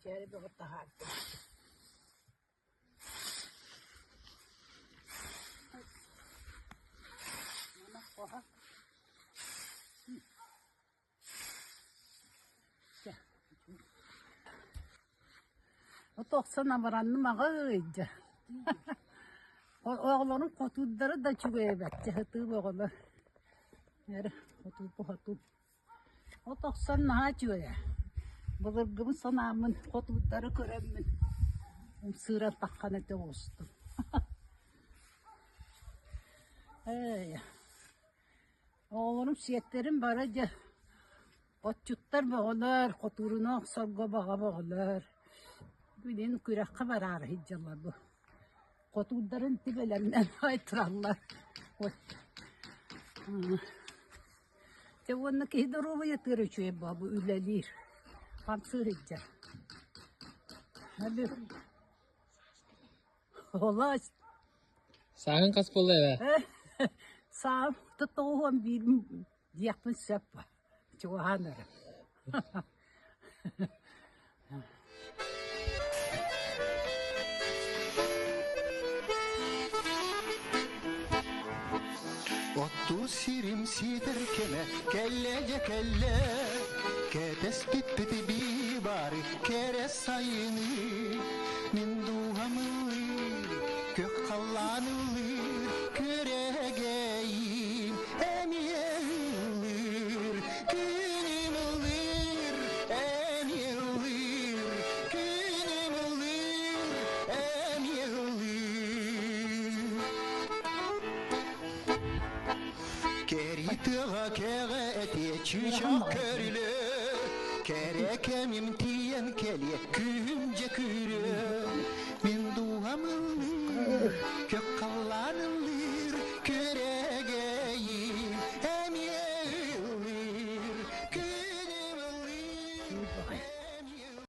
Кэнчээри бөҕө таһаардым. Мана хоһо. От охсон абыранным аҕай дьэ. Оҕолорум хотуурдара да үчүгэй эбээт, чаһытыы бөҕөлөр. Эрэ хотуур-хотуур. От охсон наһаа үчүгэй ээ. Былыргыбын санааммын хотуурдары көрөммүн ымсыыран таххан этэ оҕустум. Ээ Оҕолорум, сиэттэрим бары дьэ отчуттар бөҕөлөр, хотуурунан охсорго баҕа бөҕөлөр. Билигин күрэххэ бараары сылдьаллар бу. Хотуурдарын тибэлэринэн аҕай тураллар. Дьэ уонна киһи доруобуйатыгар үчүгэй буолла бу үлэлиир, хамсыыр сылдьар. Олаас Сааһыҥ хас буолла эбээ? Сааһым 91 диэхпин сөп чугаһаан эрэ. Оттуур сирим сиэтэр кэмэ кэллэ дьэ кэллэ, Кэтэспиппит бары кэрэ сайыны. Мин дууһам ыллыыр, көх халлаан ыллыыр, күөрэгэйим эмиэ ыллыыр, күнүм ыллыыр, эмиэ ыллыыр, күнүм ыллыыр, эмиэ ыллыыр. Кэрии тыаҕа кэҕэ этиэ чыычаах көрүлэ, Кэрэ кэмим тиийэн кэлиэ күүһүм дьэ күүрүө. Мин дууһам ыллыыр, көх халлаан ыллыыр.